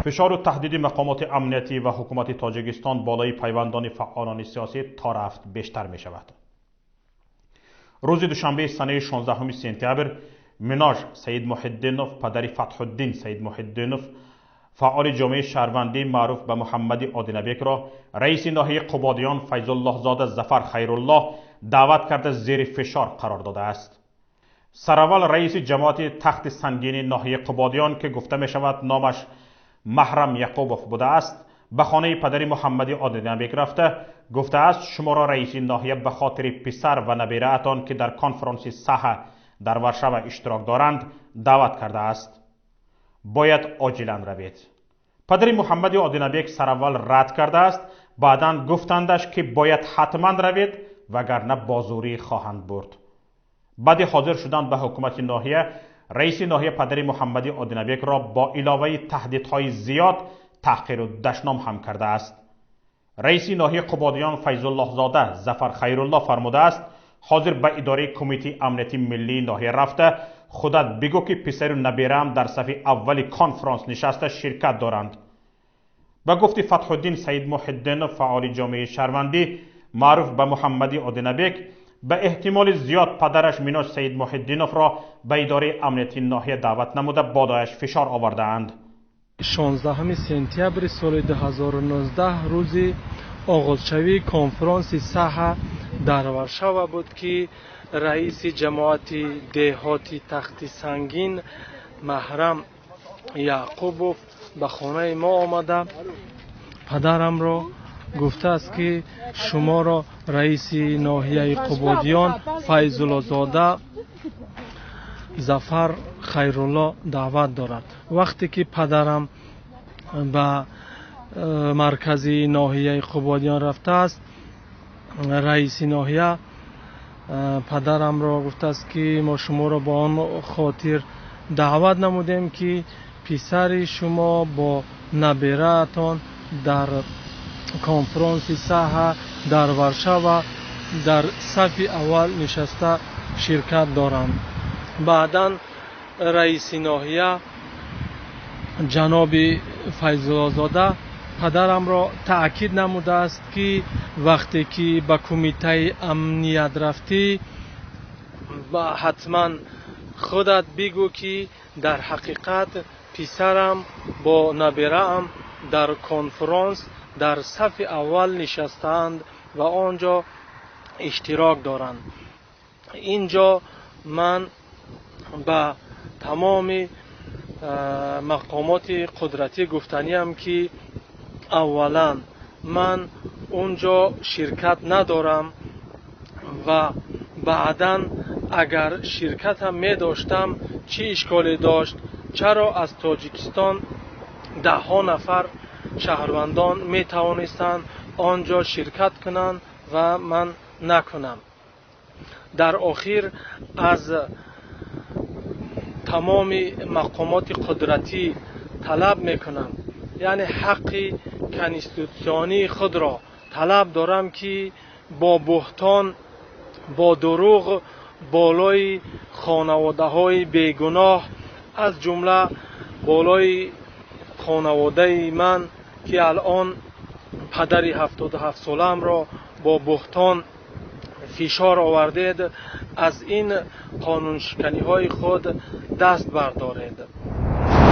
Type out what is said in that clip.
Фишору таҳдиди мақомоти амниятӣ ва ҳукумати Тоҷикистон болои пайвандони фаъолони сиёсӣ то рафт бештар мешавад. Рӯзи душанбеи санаи 16 сентябр Минож Саидмуҳиддинов, падари Фатҳуддин Саидмуҳиддинов, фаъоли ҷомеаи шаҳрвандӣ маъруф ба Муҳаммади Одинабекро раиси ноҳияи Қубодиён Файзуллоҳзода Зафар Хайруллоҳ даъват карда зери фишор қарор додааст. Сараввал раиси ҷамоати Тахти Сангини ноҳияи Қубодиён, ки гуфта мешавад номаш Маҳрам Яқубов будааст, ба хонаи падари Муҳаммади Одинабек рафта гуфтааст: шуморо раиси ноҳия ба хотири писар ва набираатон, ки дар конфронси Саҳа дар Варшава иштирок доранд, даъват кардааст. Бояд оҷилан равед. Падари Муҳаммади Одинабек сараввал рад кардааст, баъдан гуфтандаш, ки бояд ҳатман равед, вагарна бо зӯрӣ хоҳанд бурд. Баъди ҳозир шудан ба ҳукумати ноҳия, раиси ноҳия падари Муҳаммади Одинабекро бо иловаи таҳдидҳои зиёд таҳқиру дашном ҳам кардааст. Раиси ноҳияи Қубодиён Файзуллоҳзода Зафар Хайруллоҳ фармудааст: ҳозир ба идораи кумитаи амнияти миллии ноҳия рафта худат бигӯ, ки писару набираам дар сафи аввали конфронс нишаста ширкат доранд. Ба гуфти Фатҳуддин Саидмуҳиддинов, фаъоли ҷомеаи шаҳрвандӣ маъруф ба Муҳаммади Одинабек, ба эҳтимоли зиёд падараш Минош Саидмуҳиддиновро ба идораи амнияти ноҳия даъват намуда бодояш фишор овардаанд. 16 сентябри соли 2019 рӯзи оғозшавии конфронси Саҳа дар Варшава буд, ки раиси ҷамоати деҳоти Тахти Сангин Маҳрам Яъқубов ба хонаи мо омада падарамро гуфтааст, ки шуморо раиси ноҳияи Қубодиён Файзуллозода Зафар Хайрулло даъват дорад. Вақте ки падарам ба маркази ноҳияи Қубодиён рафтааст, раиси ноҳия падарамро гуфтааст, ки мо шуморо ба он хотир даъват намудем, ки писари шумо бо набираатон дар конфронси Саҳа дар Варшава дар сафи аввал нишаста ширкат доранд. Баъдан раиси ноҳия ҷаноби Файзуллозода падарамро таъкид намудааст, ки вақте ки ба кумитаи амният рафтӣ, ҳатман худат бигӯ, ки дар ҳақиқат писарам бо набираам дар конфронс дар сафи аввал нишастаанд ва он ҷо иштирок доранд. Ин ҷо ман ба тамоми мақомоти қудратӣ гуфтаниам, ки аввалан ман он ҷо ширкат надорам ва баъдан агар ширкатам медоштам, чӣ ишколе дошт? Чаро аз Тоҷикистон даҳҳо нафар шаҳрвандон метавонистанд он ҷо ширкат кунанд ва ман накунам? Дар охир аз тамоми мақомоти қудратӣ талаб мекунам, яъне ҳаққи конститутсионии худро талаб дорам, ки бо буҳтон, бо дурӯғ болои хонаводаҳои бегуноҳ, аз ҷумла болои хонаводаи ман, ки алон падари 77-солаамро бо буҳтон фишор овардед, аз ин қонуншиканиҳои худ даст бардоред.